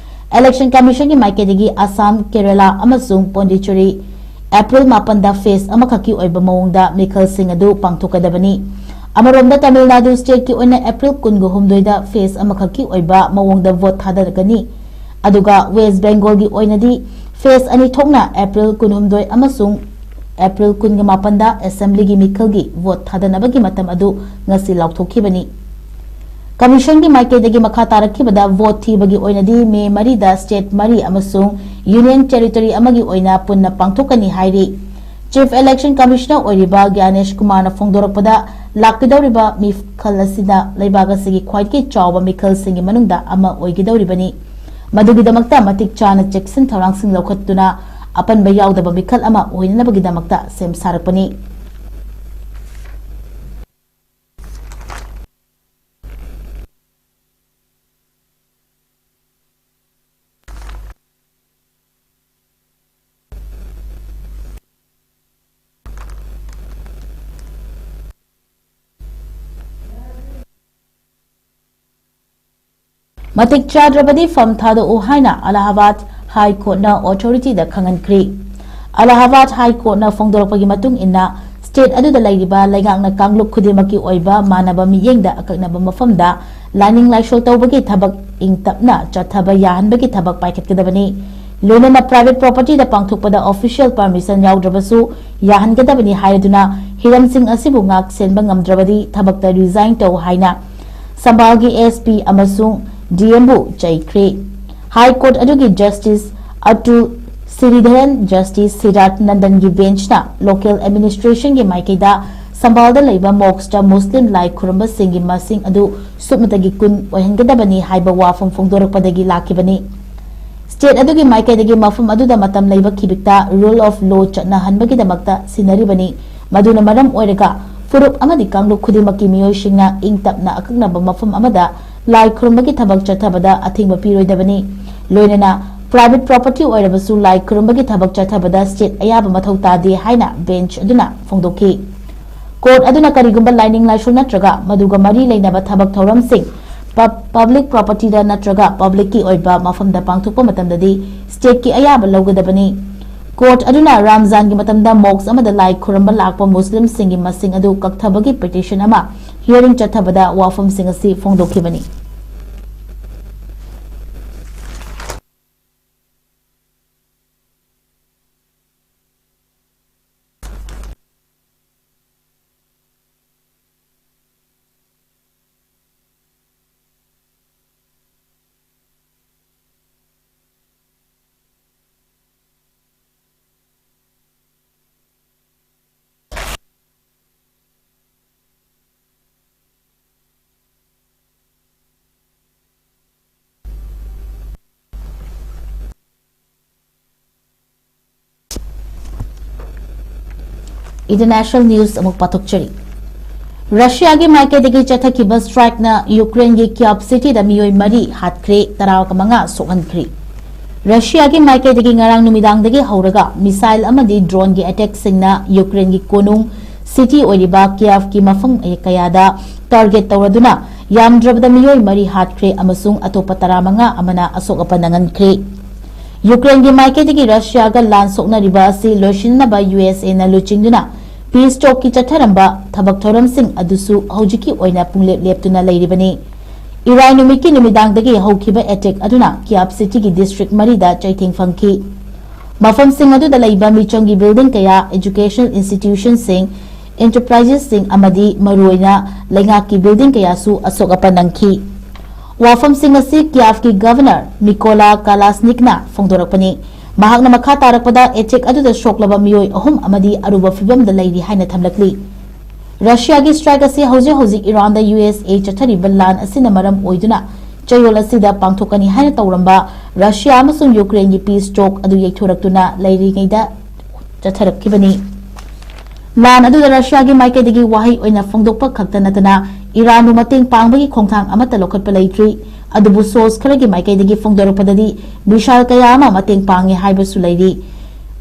Election Commissionꯒꯤ ꯃꯥꯏꯀꯩꯗꯒꯤ ꯑꯁꯥꯝ, ꯀꯦꯔꯂꯥ ꯑꯃꯁꯨꯡ ꯄꯣꯟꯗꯤꯆꯦꯔꯤ April ꯃꯥꯄꯟꯗ phase ꯑꯃꯈꯛꯀꯤ ꯑꯣꯏꯕ ꯃꯑꯣꯡꯗ ꯃꯤꯈꯜꯁꯤꯡ ꯑꯗꯨ ꯄꯥꯡꯊꯣꯛꯀꯗꯕꯅꯤ꯫ ꯑꯃꯔꯣꯝꯗ, ꯇꯥꯃꯤꯜ ꯅꯥꯗꯨ stateꯀꯤ ꯑꯣꯏꯅ April ꯀꯨꯟꯒ ꯍꯨꯝꯗꯣꯏꯗ phase ꯑꯃꯈꯛꯀꯤ ꯑꯣꯏꯕ ꯃꯑꯣꯡꯗ vote ꯊꯥꯗꯔꯒꯅꯤ꯫ ꯑꯗꯨꯒ West Bengalꯒꯤ ꯑꯣꯏꯅꯗꯤ phase ꯑꯅꯤ ꯊꯣꯛꯅ April ꯀꯨꯟꯍꯨꯝꯗꯣꯏ ꯑꯃꯁꯨꯡ April ꯀꯨꯟꯒ ꯃꯥꯄꯟꯗ Assemblyꯒꯤ ꯃꯤꯈꯜꯒꯤ vote ꯊꯥꯗꯅꯕꯒꯤ ꯃꯇꯝ ꯑꯗꯨ ꯉꯁꯤ ꯂꯥꯎꯊꯣꯛꯈꯤꯕꯅꯤ꯫ Commissionꯒꯤ ꯃꯥꯏꯀꯩꯗꯒꯤ ꯃꯈꯥ ꯇꯥꯔꯛꯈꯤꯕꯗ vote ꯊꯤꯕꯒꯤ ꯑꯣꯏꯅꯗꯤ May ꯃꯔꯤꯗ state ꯃꯔꯤ ꯑꯃꯁꯨꯡ Union Territory ꯑꯃꯒꯤ ꯑꯣꯏꯅ ꯄꯨꯟꯅ ꯄꯥꯡꯊꯣꯛꯀꯅꯤ ꯍꯥꯏꯔꯤ꯫ Chief Election Commissioner ꯑꯣꯏꯔꯤꯕ ꯒ꯭ꯌꯥꯅꯦꯁ ꯀꯨꯃꯥꯔꯅ ꯐꯣꯡꯗꯣꯔꯛꯄꯗ, ꯂꯥꯛꯀꯗꯧꯔꯤꯕ ꯃꯤꯈꯜ ꯑꯁꯤꯗ ꯂꯩꯕꯥꯛ ꯑꯁꯤꯒꯤ ꯈ꯭ꯋꯥꯏꯗꯒꯤ ꯆꯥꯎꯕ ꯃꯤꯈꯜꯁꯤꯡꯒꯤ ꯃꯅꯨꯡꯗ ꯑꯃ ꯑꯣꯏꯒꯗꯧꯔꯤꯕꯅꯤ꯫ ꯃꯗꯨꯒꯤꯗꯃꯛꯇ ꯃꯇꯤꯛ ꯆꯥꯅ ꯆꯦꯛꯁꯤꯟ ꯊꯧꯔꯥꯡꯁꯤꯡ ꯂꯧꯈꯠꯇꯨꯅ ꯑꯄꯟꯕ ꯌꯥꯎꯗꯕ ꯃꯤꯈꯜ ꯑꯃ ꯑꯣꯏꯅꯅꯕꯒꯤꯗꯃꯛꯇ ꯁꯦꯝ ꯁꯥꯔꯛꯄꯅꯤ꯫ ꯃꯇꯤꯛ ꯆꯥꯗ꯭ꯔꯕꯗꯤ ꯐꯝ ꯊꯥꯗꯣꯛꯎ ꯍꯥꯏꯅ ꯑꯂꯥꯍꯥꯕꯥꯗ ꯍꯥꯏ ꯀꯣꯔꯠꯅ ꯑꯣꯊꯣꯔꯤꯇꯤꯗ ꯈꯪꯍꯟꯈ꯭ꯔꯤ꯫ ꯑꯂꯥꯍꯥꯕꯥꯗ ꯍꯥꯏ ꯀꯣꯔꯠꯅ ꯐꯣꯡꯗꯣꯔꯛꯄꯒꯤ ꯃꯇꯨꯡ ꯏꯟꯅ, state ꯑꯗꯨꯗ ꯂꯩꯔꯤꯕ ꯂꯩꯉꯥꯛꯅ ꯀꯥꯡꯂꯨꯞ ꯈꯨꯗꯤꯡꯃꯛꯀꯤ ꯑꯣꯏꯕ ꯃꯥꯟꯅꯕ ꯃꯤꯠꯌꯦꯡꯗ ꯑꯀꯛꯅꯕ ꯃꯐꯝꯗ ꯂꯥꯏꯅꯤꯡ ꯂꯥꯏꯁꯣꯜ ꯇꯧꯕꯒꯤ ꯊꯕꯛ ꯏꯪ ꯇꯞꯅ ꯆꯠꯊꯕ ꯌꯥꯍꯟꯕꯒꯤ ꯊꯕꯛ ꯄꯥꯏꯈꯠꯀꯗꯕꯅꯤ꯫ ꯂꯣꯏꯅꯅ private propertyꯗ ꯄꯥꯡꯊꯣꯛꯄꯗ official permission ꯌꯥꯎꯗ꯭ꯔꯕꯁꯨ ꯌꯥꯍꯟꯒꯗꯕꯅꯤ ꯍꯥꯏꯔꯗꯨꯅ ꯍꯤꯔꯝꯁꯤꯡ ꯑꯁꯤꯕꯨ ꯉꯥꯛ ꯁꯦꯟꯕ ꯉꯝꯗ꯭ꯔꯕꯗꯤ ꯊꯕꯛꯇ resign ꯇꯧ ꯍꯥꯏꯅ ꯁꯝꯕꯥꯜꯒꯤ S P ꯑꯃꯁꯨꯡ D Mꯕꯨ ꯆꯩꯈ꯭ꯔꯦ꯫ ꯍꯥꯏ ꯀꯣꯔꯠ ꯑꯗꯨꯒꯤ Justice Atul Sridharan justice ꯁꯤꯗꯥꯔꯊ ꯅꯟꯗꯟꯒꯤ ꯕꯦꯟꯆꯅ local ꯑꯦꯗꯃꯤꯅꯤꯁꯇ꯭ꯔꯦꯁꯟꯒꯤ ꯃꯥꯏꯀꯩꯗ ꯁꯝꯕꯥꯜꯗ ꯂꯩꯕ ꯃꯣꯛꯁꯇ ꯃꯨꯁꯂꯤꯝ ꯂꯥꯏ ꯈꯨꯔꯨꯝꯕꯁꯤꯡꯒꯤ ꯃꯁꯤꯡ ꯑꯗꯨ ꯁꯨꯞꯅꯇꯒꯤ ꯀꯨꯟ ꯑꯣꯏꯍꯟꯒꯗꯕꯅꯤ ꯍꯥꯏꯕ ꯋꯥꯐꯝ ꯐꯣꯡꯗꯣꯔꯛꯄꯗꯒꯤ ꯂꯥꯛꯈꯤꯕꯅꯤ꯫ ꯁ꯭ꯇꯦꯠ ꯑꯗꯨꯒꯤ ꯃꯥꯏꯀꯩꯗꯒꯤ ꯃꯐꯝ ꯑꯗꯨꯗ ꯃꯇꯝ ꯂꯩꯕ ꯈꯤꯕꯤꯛꯇ rule of law ꯆꯠꯅꯍꯟꯕꯒꯤꯗꯃꯛꯇ ꯁꯤꯟꯅꯔꯤꯕꯅꯤ꯫ ꯃꯗꯨꯅ ꯃꯔꯝ ꯑꯣꯏꯔꯒ ꯐꯨꯔꯨꯞ ꯑꯃꯗꯤ ꯀꯥꯡꯂꯨꯞ ꯈꯨꯗꯤꯡꯃꯛꯀꯤ ꯃꯤꯑꯣꯏꯁꯤꯡꯅ ꯏꯪ ꯇꯞꯅ ꯑꯀꯛꯅꯕ ꯃꯐꯝ ꯑꯃꯗ ꯂꯥꯏ ꯈꯨꯔꯨꯝꯕꯒꯤ ꯊꯕꯛ ꯆꯠꯊꯕꯗ ꯑꯊꯤꯡꯕ ꯄꯤꯔꯣꯏꯗꯕꯅꯤ꯫ ꯂꯣꯏꯅꯅ private property ꯑꯣꯏꯔꯕꯁꯨ ꯂꯥꯏ ꯈꯨꯔꯨꯝꯕꯒꯤ ꯊꯕꯛ ꯆꯠꯊꯕꯗ ꯁ꯭ꯇꯦꯠ ꯑꯌꯥꯕ ꯃꯊꯧ ꯇꯥꯗꯦ ꯍꯥꯏꯅ ꯕꯦꯟꯆ ꯑꯗꯨꯅ ꯐꯣꯡꯗꯣꯛꯈꯤ꯫ ꯀꯣꯔꯠ ꯑꯗꯨꯅ ꯀꯔꯤꯒꯨꯝꯕ ꯂꯥꯏꯅꯤꯡ ꯂꯥꯏꯁꯣꯜ ꯅꯠꯇ꯭ꯔꯒ ꯃꯗꯨꯒ ꯃꯔꯤ ꯂꯩꯅꯕ ꯊꯕꯛ ꯊꯧꯔꯝꯁꯤꯡ ꯄꯕ-, ꯄꯕ꯭ꯂꯤꯛ ꯄ꯭ꯔꯣꯄꯔꯇꯤꯗ ꯅꯠꯇ꯭ꯔꯒ ꯄꯕ꯭ꯂꯤꯛꯀꯤ ꯑꯣꯏꯕ ꯃꯐꯝꯗ ꯄꯥꯡꯊꯣꯛꯄ ꯃꯇꯝꯗꯗꯤ ꯁ꯭ꯇꯦꯠꯀꯤ ꯑꯌꯥꯕ ꯂꯧꯒꯗꯕꯅꯤ꯫ ꯀꯣꯔꯠ ꯑꯗꯨꯅ ꯔꯥꯝꯖꯥꯟꯒꯤ ꯃꯇꯝꯗ ꯃꯣꯛꯁ ꯑꯃꯗ ꯂꯥꯏ ꯈꯨꯔꯨꯝꯕ ꯂꯥꯛꯄ ꯃꯨꯁꯂꯤꯝꯁꯤꯡꯒꯤ ꯃꯁꯤꯡ ꯑꯗꯨ ꯀꯛꯊꯕꯒꯤ ꯄꯤꯇꯤꯁꯟ ꯑꯃ ꯍꯤꯌꯔꯤꯡ ꯆꯠꯊꯕꯗ ꯋꯥꯐꯝꯁꯤꯡ ꯑꯁꯤ ꯐꯣꯡꯗꯣꯛꯈꯤꯕꯅꯤ꯫ International news ꯑꯃꯨꯛ ꯄꯥꯊꯣꯛꯆꯔꯤ꯫ ꯔꯁꯤꯌꯥꯒꯤ ꯃꯥꯏꯀꯩꯗꯒꯤ ꯆꯠꯊꯈꯤꯕ ꯁ꯭ꯇ꯭ꯔꯥꯏꯛꯅ ꯌꯨꯀ꯭ꯔꯦꯟꯒꯤ ꯀꯤꯌꯥꯞ ꯁꯤꯇꯤꯗ ꯃꯤꯑꯣꯏ ꯃꯔꯤ ꯍꯥꯠꯈ꯭ꯔꯦ, ꯇꯔꯥꯃꯉꯥ ꯁꯣꯛꯍꯟꯈ꯭ꯔꯦ꯫ ꯔꯁꯤꯌꯥꯒꯤ ꯃꯥꯏꯀꯩꯗꯒꯤ ꯉꯔꯥꯡ ꯅꯨꯃꯤꯗꯥꯡꯗꯒꯤ ꯍꯧꯔꯒ ꯃꯤꯁꯥꯏꯜ ꯑꯃꯗꯤ ꯗ꯭ꯔꯣꯟꯒꯤ ꯑꯦꯇꯦꯛꯁꯤꯡꯅ ꯌꯨꯀ꯭ꯔꯦꯟꯒꯤ ꯀꯣꯅꯨꯡ ꯁꯤꯇꯤ ꯑꯣꯏꯔꯤꯕ ꯀꯤꯌꯥꯞꯀꯤ ꯃꯐꯝ ꯀꯌꯥꯗ ꯇꯥꯔꯒꯦꯠ ꯇꯧꯔꯗꯨꯅ ꯌꯥꯝꯗ꯭ꯔꯕꯗ ꯃꯤꯑꯣꯏ ꯃꯔꯤ ꯍꯥꯠꯈ꯭ꯔꯦ ꯑꯃꯁꯨꯡ ꯑꯇꯣꯞꯄ ꯇꯔꯥꯃꯉꯥ ꯑꯃꯅ ꯑꯁꯣꯛ ꯑꯄꯟ ꯅꯪꯍꯟꯈ꯭ꯔꯦ꯫ ꯌꯨꯀ꯭ꯔꯦꯟꯒꯤ ꯃꯥꯏꯀꯩꯗꯒꯤ ꯔꯁꯤꯌꯥꯒ ꯂꯥꯟ ꯁꯣꯛꯅꯔꯤꯕ ꯑꯁꯤ ꯂꯣꯏꯁꯤꯟꯅꯕ ꯌꯨ ꯑꯦꯁ ꯑꯦꯅ ꯂꯨꯆꯤꯡꯗꯨꯅ ꯄꯤꯁ ꯇꯣꯛꯀꯤ ꯆꯠꯊꯔꯝꯕ ꯊꯕꯛ ꯊꯧꯔꯝꯁꯤꯡ ꯑꯗꯨꯁꯨ ꯍꯧꯖꯤꯛꯀꯤ ꯑꯣꯏꯅ ꯄꯨꯡꯂꯦꯞ ꯂꯦꯞꯇꯨꯅ ꯂꯩꯔꯤꯕꯅꯤ꯫ ꯏꯔꯥꯏ ꯅꯨꯃꯤꯠꯀꯤ ꯅꯨꯃꯤꯗꯥꯡꯗꯒꯤ ꯍꯧꯈꯤꯕ ꯑꯦꯇꯦꯛ ꯑꯗꯨꯅ ꯀꯤꯌꯥꯞ ꯁꯤꯇꯤꯒꯤ ꯗꯤꯁꯇ꯭ꯔꯤꯛ ꯃꯔꯤꯗ ꯆꯩꯊꯦꯡ ꯐꯪꯈꯤ꯫ ꯃꯐꯝꯁꯤꯡ ꯑꯗꯨꯗ ꯂꯩꯕ ꯃꯤꯆꯝꯒꯤ ꯕꯤꯜꯗꯤꯡ ꯀꯌꯥ, educational institutionꯁꯤꯡ, enterpriseꯁꯤꯡ ꯑꯃꯗꯤ ꯃꯔꯨꯑꯣꯏꯅ ꯂꯩꯉꯥꯛꯀꯤ ꯕꯤꯜꯗꯤꯡ ꯀꯌꯥꯁꯨ ꯑꯁꯣꯛ ꯑꯄꯟ ꯅꯪꯈꯤ꯫ ꯋꯥꯐꯝꯁꯤꯡ ꯑꯁꯤ ꯀꯤꯌꯥꯐꯀꯤ ꯒꯚꯔꯅꯔ ꯃꯤꯀꯣꯂꯥ ꯀꯥꯂꯥꯁꯅꯤꯛꯅ ꯐꯣꯡꯗꯣꯔꯛꯄꯅꯤ꯫ ꯃꯍꯥꯛꯅ ꯃꯈꯥ ꯇꯥꯔꯛꯄꯗ attack ꯑꯗꯨꯗ ꯁꯣꯛꯂꯕ ꯃꯤꯑꯣꯏ ꯑꯍꯨꯝ ꯑꯃꯗꯤ ꯑꯔꯨꯕ ꯐꯤꯚꯝꯗ ꯂꯩꯔꯤ ꯍꯥꯏꯅ ꯊꯝꯂꯛꯂꯤ꯫ ꯔꯁꯤꯌꯥꯒꯤ strike ꯑꯁꯤ ꯍꯧꯖꯤꯛ ꯍꯧꯖꯤꯛ ꯏꯔꯥꯟꯗ ꯌꯨ ꯑꯦꯁ ꯑꯦ ꯆꯠꯊꯔꯤꯕ ꯂꯥꯟ ꯑꯁꯤꯅ ꯃꯔꯝ ꯑꯣꯏꯗꯨꯅ ꯆꯌꯣꯜ ꯑꯁꯤꯗ ꯄꯥꯡꯊꯣꯛꯀꯅꯤ ꯍꯥꯏꯅ ꯇꯧꯔꯝꯕ ꯔꯁꯤꯌꯥ ꯑꯃꯁꯨꯡ ꯌꯨꯀ꯭ꯔꯦꯟꯒꯤ peace talk ꯑꯗꯨ ꯌꯩꯊꯣꯔꯛꯇꯨꯅ ꯂꯩꯔꯤꯉꯩꯗ ꯆꯠꯊꯔꯛꯈꯤꯕꯅꯤ꯫ ꯂꯥꯟ ꯑꯗꯨꯗ ꯔꯁꯤꯌꯥꯒꯤ ꯃꯥꯏꯀꯩꯗꯒꯤ ꯋꯥꯍꯩ ꯑꯣꯏꯅ ꯐꯣꯡꯗꯣꯛꯄ ꯈꯛꯇ ꯅꯠꯇꯅ ꯏꯔꯥꯟꯕꯨ ꯃꯇꯦꯡ ꯄꯥꯡꯕꯒꯤ ꯈꯣꯡꯊꯥꯡ ꯑꯃꯠꯇ ꯂꯧꯈꯠꯄ ꯂꯩꯇ꯭ꯔꯤ꯫ ꯑꯗꯨꯕꯨ source ꯈꯔꯒꯤ ꯃꯥꯏꯀꯩꯗꯒꯤ ꯐꯣꯡꯗꯣꯔꯛꯄꯗꯗꯤ missile ꯀꯌꯥ ꯑꯃ ꯃꯇꯦꯡ ꯄꯥꯡꯉꯦ ꯍꯥꯏꯕꯁꯨ ꯂꯩꯔꯤ꯫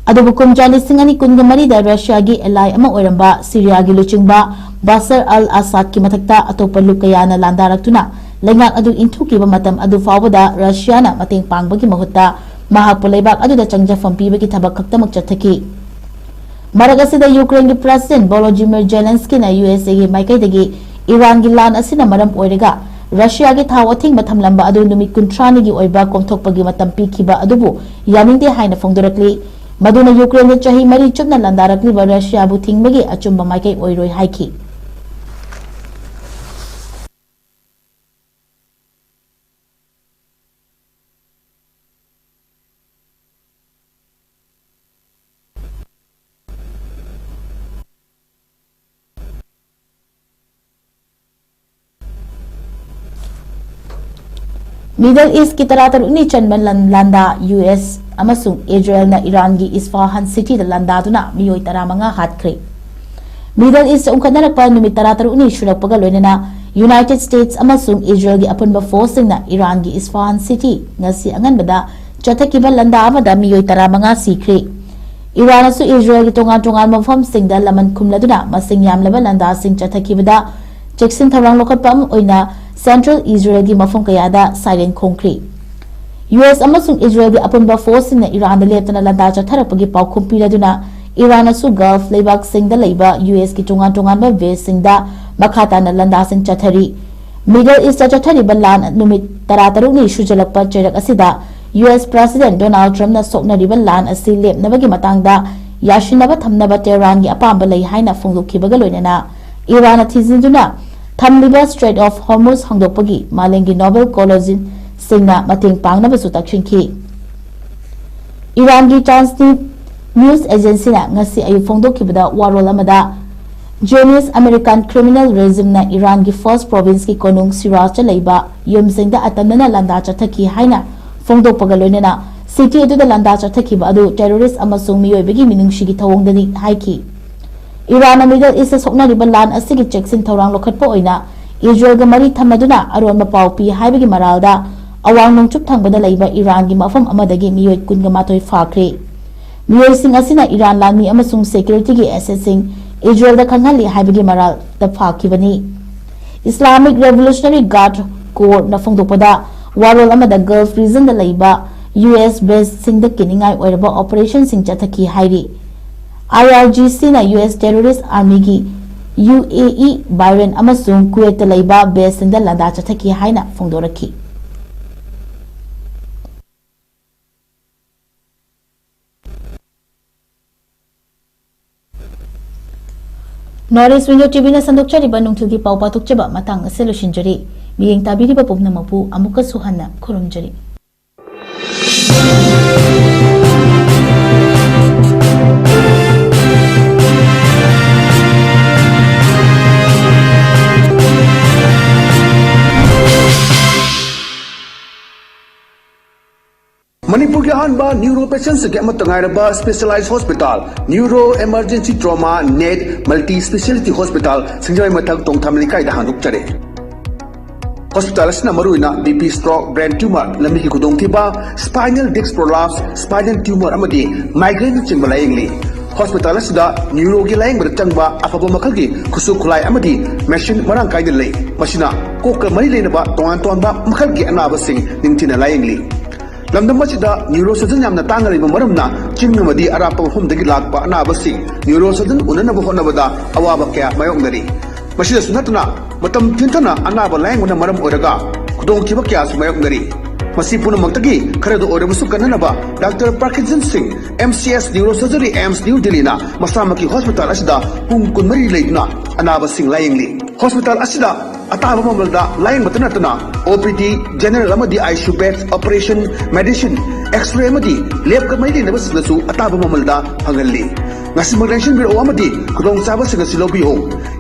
ꯑꯗꯨꯕꯨ ꯀꯨꯝꯖꯥ ꯂꯤꯁꯤꯡ ꯑꯅꯤ ꯀꯨꯟꯒ ꯃꯔꯤꯗ ꯔꯁꯤꯌꯥꯒꯤ ally ꯑꯃ ꯑꯣꯏꯔꯝꯕ ꯁꯤꯔꯤꯌꯥꯒꯤ ꯂꯨꯆꯤꯡꯕ ꯕꯥꯁꯔ ꯑꯜ ꯑꯁꯥꯗꯀꯤ ꯃꯊꯛꯇ ꯑꯇꯣꯞꯄ ꯂꯨꯞ ꯀꯌꯥꯅ ꯂꯥꯟꯗꯥꯔꯛꯇꯨꯅ ꯂꯩꯉꯥꯛ ꯑꯗꯨ ꯏꯟꯊꯨꯈꯤꯕ ꯃꯇꯝ ꯑꯗꯨ ꯐꯥꯎꯕꯗ ꯔꯁꯤꯌꯥꯅ ꯃꯇꯦꯡ ꯄꯥꯡꯕꯒꯤ ꯃꯍꯨꯠꯇ ꯃꯍꯥꯛꯄꯨ ꯂꯩꯕꯥꯛ ꯑꯗꯨꯗ ꯆꯪꯖꯐꯝ ꯄꯤꯕꯒꯤ ꯊꯕꯛ ꯈꯛꯇꯃꯛ ꯆꯠꯊꯈꯤ꯫ ꯃꯔꯛ ꯑꯁꯤꯗ ꯌꯨꯀ꯭ꯔꯦꯟꯒꯤ President Volodymyr Zelenskyꯅ ꯌꯨ ꯑꯦꯁ ꯑꯦꯒꯤ ꯃꯥꯏꯀꯩꯗꯒꯤ ꯏꯔꯥꯟꯒꯤ ꯂꯥꯟ ꯑꯁꯤꯅ ꯃꯔꯝ ꯑꯣꯏꯔꯒ ꯔꯁꯤꯌꯥꯒꯤ ꯊꯥꯎ ꯑꯊꯤꯡꯕ ꯊꯝꯂꯝꯕ ꯑꯗꯨ ꯅꯨꯃꯤꯠ ꯀꯨꯟꯊ꯭ꯔꯥꯅꯤꯒꯤ ꯑꯣꯏꯕ ꯀꯣꯝꯊꯣꯛꯄꯒꯤ ꯃꯇꯝ ꯄꯤꯈꯤꯕ ꯑꯗꯨꯕꯨ ꯌꯥꯅꯤꯡꯗꯦ ꯍꯥꯏꯅ ꯐꯣꯡꯗꯣꯔꯛꯂꯤ꯫ ꯃꯗꯨꯅ ꯌꯨꯀ꯭ꯔꯦꯟꯗ ꯆꯍꯤ ꯃꯔꯤ ꯆꯨꯞꯅ ꯂꯥꯟꯗꯥꯔꯛꯂꯤꯕ ꯔꯁꯤꯌꯥꯕꯨ ꯊꯤꯡꯕꯒꯤ ꯑꯆꯨꯝꯕ ꯃꯥꯏꯀꯩ ꯑꯣꯏꯔꯣꯏ ꯍꯥꯏꯈꯤ꯫ Middle Eastꯀꯤ ꯇꯔꯥꯇꯔꯨꯛꯅꯤ ꯆꯟꯕ ꯂꯟ-, ꯂꯥꯟꯗꯥ ꯌꯨ ꯑꯦꯁ ꯑꯃꯁꯨꯡ ꯏꯖꯔꯦꯜꯅ ꯏꯔꯥꯟꯒꯤ ꯏꯁꯐꯥꯍꯥꯟ cityꯗ ꯂꯥꯟꯗꯥꯗꯨꯅ ꯃꯤꯑꯣꯏ ꯇꯔꯥꯃꯉꯥ ꯍꯥꯠꯈ꯭ꯔꯦ꯫ Middle East ꯎꯪꯈꯠꯅꯔꯛꯄ ꯅꯨꯃꯤꯠ ꯇꯔꯥꯇꯔꯨꯛꯅꯤ ꯁꯨꯔꯛꯄꯒ ꯂꯣꯏꯅꯅ United States ꯑꯃꯁꯨꯡ ꯏꯖꯔꯦꯜꯒꯤ ꯑꯄꯨꯟꯕ forceꯁꯤꯡꯅ ꯏꯔꯥꯟꯒꯤ ꯏꯁꯐꯥꯍꯥꯟ city ꯉꯁꯤ ꯑꯉꯟꯕꯗ ꯆꯠꯊꯈꯤꯕ ꯂꯥꯟꯗꯥ ꯑꯃꯗ ꯃꯤꯑꯣꯏ ꯇꯔꯥꯃꯉꯥ ꯁꯤꯈ꯭ꯔꯦ꯫ ꯏꯔꯥꯟꯅꯁꯨ ꯏꯖꯔꯦꯜꯒꯤ ꯇꯣꯉꯥꯟ ꯇꯣꯉꯥꯟꯕ ꯃꯐꯝꯁꯤꯡꯗ ꯂꯃꯟ ꯈꯨꯝꯂꯗꯨꯅ ꯃꯁꯤꯡ ꯌꯥꯝꯂꯕ ꯂꯥꯟꯗꯥꯁꯤꯡ ꯆꯠꯊꯈꯤꯕꯗ ꯆꯦꯛꯁꯤꯟ ꯊꯧꯔꯥꯡ ꯂꯧꯈꯠꯄ ꯑꯃ ꯑꯣꯏꯅ central ꯏꯖꯔꯦꯜꯒꯤ ꯃꯐꯝ ꯀꯌꯥꯗ siren ꯈꯣꯡꯈ꯭ꯔꯤ꯫ ꯌꯨ ꯑꯦꯁ ꯑꯃꯁꯨꯡ ꯏꯖꯔꯦꯜꯒꯤ ꯑꯄꯨꯟꯕ forceꯁꯤꯡꯅ ꯏꯔꯥꯟꯗ ꯂꯦꯞꯇꯅ ꯂꯥꯟꯗꯥ ꯆꯠꯊꯔꯛꯄꯒꯤ ꯄꯥꯎꯈꯨꯝ ꯄꯤꯔꯗꯨꯅ ꯏꯔꯥꯟꯅꯁꯨ Gulf ꯂꯩꯕꯥꯛꯁꯤꯡꯗ ꯂꯩꯕ ꯌꯨ ꯑꯦꯁꯀꯤ ꯇꯣꯉꯥꯟ ꯇꯣꯉꯥꯟꯕ baseꯁꯤꯡꯗ ꯃꯈꯥ ꯇꯥꯅ ꯂꯥꯟꯗꯥꯁꯤꯡ ꯆꯠꯊꯔꯤ꯫ Middle Eastꯇ ꯆꯠꯊꯔꯤꯕ ꯂꯥꯟ ꯅꯨꯃꯤꯠ ꯇꯔꯥꯇꯔꯨꯛꯅꯤ ꯁꯨꯖꯜꯂꯛꯄ ꯆꯩꯔꯛ ꯑꯁꯤꯗ ꯌꯨ ꯑꯦꯁ President Donald Trumpꯅ ꯁꯣꯛꯅꯔꯤꯕ ꯂꯥꯟ ꯑꯁꯤ ꯂꯦꯞꯅꯕꯒꯤ ꯃꯇꯥꯡꯗ ꯌꯥꯁꯤꯟꯅꯕ ꯊꯝꯅꯕ ꯇꯦꯍꯔꯥꯟꯒꯤ ꯑꯄꯥꯝꯕ ꯂꯩ ꯍꯥꯏꯅ ꯐꯣꯡꯗꯣꯛꯈꯤꯕꯒ ꯂꯣꯏꯅꯅ ꯏꯔꯥꯟꯅ ꯊꯤꯖꯤꯟꯗꯨꯅ ꯊꯝꯂꯤꯕ Strait of Hormuz ꯍꯥꯡꯗꯣꯛꯄꯒꯤ ꯃꯥꯂꯦꯝꯒꯤ Nobel Collegeꯁꯤꯡꯅ ꯃꯇꯦꯡ ꯄꯥꯡꯅꯕꯁꯨ ꯇꯛꯁꯤꯟꯈꯤ꯫ ꯏꯔꯥꯟꯒꯤ ꯆꯥꯟꯁꯅꯤ ꯅ꯭ꯌꯨꯁ ꯑꯦꯖꯦꯟꯁꯤꯅ ꯉꯁꯤ ꯑꯌꯨꯛ ꯐꯣꯡꯗꯣꯛꯈꯤꯕꯗ ꯋꯥꯔꯣꯜ ꯑꯃꯗ, Zionist American criminal regimeꯅ ꯏꯔꯥꯟꯒꯤ first provinceꯀꯤ ꯀꯣꯅꯨꯡ ꯁꯤꯔꯥꯖꯇ ꯂꯩꯕ ꯌꯨꯝꯁꯤꯡꯗ ꯑꯇꯝꯅꯅ ꯂꯥꯟꯗꯥ ꯆꯠꯊꯈꯤ ꯍꯥꯏꯅ ꯐꯣꯡꯗꯣꯛꯄꯒ ꯂꯣꯏꯅꯅ city ꯑꯗꯨꯗ ꯂꯥꯟꯗꯥ ꯆꯠꯊꯈꯤꯕ ꯑꯗꯨ terrorist ꯑꯃꯁꯨꯡ ꯃꯤꯑꯣꯏꯕꯒꯤ ꯃꯤꯅꯨꯡꯁꯤꯒꯤ ꯊꯧꯑꯣꯡꯗꯅꯤ ꯍꯥꯏꯈꯤ꯫ ꯏꯔꯥꯟꯅ Middle Eastꯇ ꯁꯣꯛꯅꯔꯤꯕ ꯂꯥꯟ ꯑꯁꯤꯒꯤ ꯆꯦꯛꯁꯤꯟ ꯊꯧꯔꯥꯡ ꯂꯧꯈꯠꯄ ꯑꯣꯏꯅ ꯏꯖꯔꯦꯜꯒ ꯃꯔꯤ ꯊꯝꯅꯗꯨꯅ ꯑꯔꯣꯟꯕ ꯄꯥꯎ ꯄꯤ ꯍꯥꯏꯕꯒꯤ ꯃꯔꯥꯜꯗ ꯑꯋꯥꯡ ꯅꯣꯡꯆꯨꯞ ꯊꯪꯕꯗ ꯂꯩꯕ ꯏꯔꯥꯟꯒꯤ ꯃꯐꯝ ꯑꯃꯗꯒꯤ ꯃꯤꯑꯣꯏ ꯀꯨꯟꯒ ꯃꯥꯊꯣꯏ ꯐꯥꯈ꯭ꯔꯦ꯫ ꯃꯤꯑꯣꯏꯁꯤꯡ ꯑꯁꯤꯅ ꯏꯔꯥꯟ ꯂꯥꯟꯃꯤ ꯑꯃꯁꯨꯡ securityꯒꯤ assetꯁꯤꯡ ꯏꯖꯔꯦꯜꯗ ꯈꯪꯍꯜꯂꯤ ꯍꯥꯏꯕꯒꯤ ꯃꯔꯥꯜꯗ ꯐꯥꯈꯤꯕꯅꯤ꯫ Islamic Revolutionary Guard Corpsꯅ ꯐꯣꯡꯗꯣꯛꯄꯗ, ꯋꯥꯔꯣꯜ ꯑꯃꯗ Gulf regionꯗ ꯂꯩꯕ U S baseꯁꯤꯡꯗ ꯀꯤꯅꯤꯡꯉꯥꯏ ꯑꯣꯏꯔꯕ operationꯁꯤꯡ ꯆꯠꯊꯈꯤ ꯍꯥꯏꯔꯤ꯫ IRGCꯅ U S terrorist armyꯒꯤ UAE, Bahrain ꯑꯃꯁꯨꯡ Kuwaitꯇ ꯂꯩꯕ baseꯁꯤꯡꯗ ꯂꯥꯟꯗꯥ ꯆꯠꯊꯈꯤ ꯍꯥꯏꯅ ꯐꯣꯡꯗꯣꯔꯛꯈꯤ꯫ North East Window TVꯅ ꯁꯟꯗꯣꯛꯆꯔꯤꯕ ꯅꯨꯡꯊꯤꯜꯒꯤ ꯄꯥꯎ ꯄꯥꯊꯣꯛꯆꯕ ꯃꯇꯥꯡ ꯑꯁꯤ ꯂꯣꯏꯁꯤꯟꯖꯔꯤ꯫ ꯃꯤꯠꯌꯦꯡ ꯇꯥꯕꯤꯔꯤꯕ ꯄꯨꯝꯅꯃꯛꯄꯨ ꯑꯃꯨꯛꯀꯁꯨ ꯍꯟꯅ ꯈꯨꯔꯨꯝꯖꯔꯤ꯫ ꯃꯅꯤꯄꯨꯔꯒꯤ ꯑꯍꯥꯟꯕ neuro patientꯁꯤꯡꯒꯤ ꯑꯃꯠꯇ ꯉꯥꯏꯔꯕ specialized hospital, Neuro Emergency Trauma Net Multi Speciality Hospital, ꯁꯤꯡꯖꯃꯩ ꯃꯊꯛ ꯇꯣꯡꯊꯥꯝ ꯂꯩꯀꯥꯏꯗ ꯍꯥꯡꯗꯣꯛꯆꯔꯦ꯫ Hospital ꯑꯁꯤꯅ ꯃꯔꯨꯑꯣꯏꯅ BP stroke, brain tumor, ꯂꯝꯕꯤꯒꯤ ꯈꯨꯗꯣꯡꯊꯤꯕ, spinal disc prolapse, spinal tumor ꯑꯃꯗꯤ migraineꯅꯆꯤꯡꯕ ꯂꯥꯌꯦꯡꯂꯤ꯫ Hospital ꯑꯁꯤꯗ neuroꯒꯤ ꯂꯥꯌꯦꯡꯕꯗ ꯆꯪꯕ ꯑꯐꯕ ꯃꯈꯜꯒꯤ ꯈꯨꯠꯁꯨ ꯈꯨꯠꯂꯥꯏ ꯑꯃꯗꯤ machine ꯃꯔꯥꯡ ꯀꯥꯏꯅ ꯂꯩ꯫ ꯃꯁꯤꯅ ꯀꯣꯛꯀ ꯃꯔꯤ ꯂꯩꯅꯕ ꯇꯣꯉꯥꯟ ꯇꯣꯉꯥꯟꯕ ꯃꯈꯜꯒꯤ ꯑꯅꯥꯕꯁꯤꯡ ꯅꯤꯡꯊꯤꯅ ꯂꯥꯌꯦꯡꯂꯤ꯫ ꯂꯝꯗꯝ ꯑꯁꯤꯗ neurosurgeon ꯌꯥꯝꯅ ꯇꯥꯡꯅ ꯂꯩꯕ ꯃꯔꯝꯅ ꯆꯤꯡ ꯑꯃꯗꯤ ꯑꯔꯥꯞꯄ ꯃꯐꯝꯗꯒꯤ ꯂꯥꯛꯄ ꯑꯅꯥꯕꯁꯤꯡ neurosurgeon ꯎꯅꯅꯕ ꯍꯣꯠꯅꯕꯗ ꯑꯋꯥꯕ ꯀꯌꯥ ꯃꯥꯌꯣꯛꯅꯔꯤ꯫ ꯃꯁꯤꯗꯁꯨ ꯅꯠꯇꯅ ꯃꯇꯝ ꯊꯦꯡꯊꯅ ꯑꯅꯥꯕ ꯂꯥꯌꯦꯡꯕꯅ ꯃꯔꯝ ꯑꯣꯏꯔꯒ ꯈꯨꯗꯣꯡꯊꯤꯕ ꯀꯌꯥꯁꯨ ꯃꯥꯌꯣꯛꯅꯔꯤ꯫ ꯃꯁꯤ ꯄꯨꯝꯅꯃꯛꯇꯒꯤ ꯈꯔꯗ ꯑꯣꯏꯔꯕꯁꯨ ꯀꯟꯅꯅꯕ Doctor Parkinson Singh, MCS Neurosurgery, AIIMS New Delhiꯅ ꯃꯁꯥꯃꯛꯀꯤ hospital ꯑꯁꯤꯗ ꯄꯨꯡ ꯀꯨꯟꯃꯔꯤ ꯂꯩꯗꯨꯅ ꯑꯅꯥꯕꯁꯤꯡ ꯂꯥꯌꯦꯡꯂꯤ꯫ ꯍꯣꯁꯄꯤꯇꯥꯜ ꯑꯁꯤꯗ ꯑꯇꯥꯕ ꯃꯃꯜꯗ ꯂꯥꯌꯦꯡꯕꯇ ꯅꯠꯇꯅ ꯑꯣ ꯄꯤ ꯗꯤ, ꯖꯦꯅꯔꯦꯜ ꯑꯃꯗꯤ I C U bed, operation, medicine, X-ray ꯑꯃꯗꯤ ꯂꯦꯕꯀ ꯃꯔꯤ ꯂꯩꯅꯕꯁꯤꯡꯗꯁꯨ ꯑꯇꯥꯕ ꯃꯃꯜꯗ ꯐꯪꯍꯜꯂꯤ꯫ ꯉꯁꯤꯃꯛ ꯂꯦꯡꯁꯤꯟꯕꯤꯔꯛꯎ ꯑꯃꯗꯤ ꯈꯨꯗꯣꯡꯆꯥꯕꯁꯤꯡ ꯑꯁꯤ ꯂꯧꯕꯤꯌꯨ꯫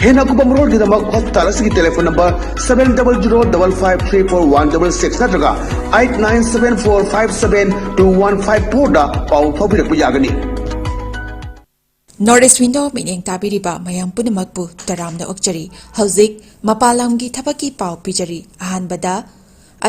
ꯍꯦꯟꯅ ꯑꯀꯨꯞꯄ ꯃꯔꯣꯜꯒꯤꯗꯃꯛ ꯍꯣꯁꯄꯤꯇꯥꯜ ꯑꯁꯤꯒꯤ telephone number seven double zero double five three four one double six ꯅꯠꯇ꯭ꯔꯒ eight nine seven four five seven two one five four ꯗ ꯄꯥꯎ ꯐꯥꯎꯕꯤꯔꯛꯄ ꯌꯥꯒꯅꯤ꯫ North East Window ꯃꯤꯠꯌꯦꯡ ꯇꯥꯕꯤꯔꯤꯕ ꯃꯌꯥꯝ ꯄꯨꯝꯅꯃꯛꯄꯨ ꯇꯔꯥꯝꯅ ꯑꯣꯛꯆꯔꯤ꯫ ꯍꯧꯖꯤꯛ ꯃꯄꯥꯟ ꯂꯝꯒꯤ ꯊꯕꯛꯀꯤ ꯄꯥꯎ ꯄꯤꯖꯔꯤ꯫ ꯑꯍꯥꯟꯕꯗ,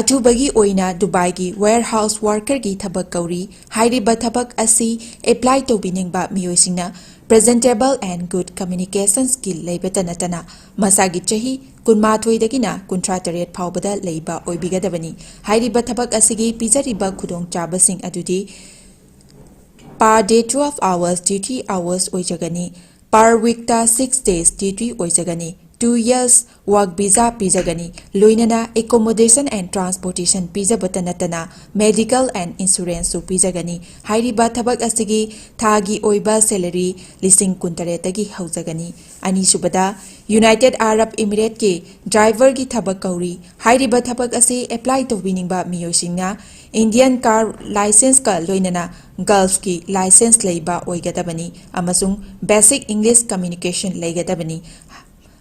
ꯑꯊꯨꯕꯒꯤ ꯑꯣꯏꯅ ꯗꯨꯕꯥꯏꯒꯤ warehouse workerꯒꯤ ꯊꯕꯛ ꯀꯧꯔꯤ꯫ ꯍꯥꯏꯔꯤꯕ ꯊꯕꯛ ꯑꯁꯤ apply ꯇꯧꯕꯤꯅꯤꯡꯕ ꯃꯤꯑꯣꯏꯁꯤꯡꯅ presentable and good communication skill ꯂꯩꯕꯇ ꯅꯠꯇꯅ ꯃꯁꯥꯒꯤ ꯆꯍꯤ ꯀꯨꯟꯃꯥꯊꯣꯏꯗꯒꯤꯅ ꯀꯨꯟꯊ꯭ꯔꯥ ꯇꯔꯦꯠ ꯐꯥꯎꯕꯗ ꯂꯩꯕ ꯑꯣꯏꯕꯤꯒꯗꯕꯅꯤ꯫ ꯍꯥꯏꯔꯤꯕ ꯊꯕꯛ ꯑꯁꯤꯒꯤ ꯄꯤꯖꯔꯤꯕ ꯈꯨꯗꯣꯡꯆꯥꯕꯁꯤꯡ ꯑꯗꯨꯗꯤ per day twelve hours duty hours ꯑꯣꯏꯖꯒꯅꯤ꯫ Per weekꯇ six days duty ꯑꯣꯏꯖꯒꯅꯤ꯫ Two years work visa ꯄꯤꯖꯒꯅꯤ꯫ ꯂꯣꯏꯅꯅ accommodation and transportation ꯄꯤꯖꯕꯇ ꯅꯠꯇꯅ medical and insuranceꯁꯨ ꯄꯤꯖꯒꯅꯤ꯫ ꯍꯥꯏꯔꯤꯕ ꯊꯕꯛ ꯑꯁꯤꯒꯤ ꯊꯥꯒꯤ ꯑꯣꯏꯕ salary ꯂꯤꯁꯤꯡ ꯀꯨꯟꯇꯔꯦꯠꯇꯒꯤ ꯍꯧꯖꯒꯅꯤ꯫ ꯑꯅꯤꯁꯨꯕꯗ, United Arab Emirateꯀꯤ driverꯒꯤ ꯊꯕꯛ ꯀꯧꯔꯤ꯫ ꯍꯥꯏꯔꯤꯕ ꯊꯕꯛ ꯑꯁꯤ apply ꯇꯧꯕꯤꯅꯤꯡꯕ ꯃꯤꯑꯣꯏꯁꯤꯡꯅ Indian car licenceꯀ ꯂꯣꯏꯅꯅ Gulfꯀꯤ license ꯂꯩꯕ ꯑꯣꯏꯒꯗꯕꯅꯤ ꯑꯃꯁꯨꯡ basic English communication ꯂꯩꯒꯗꯕꯅꯤ꯫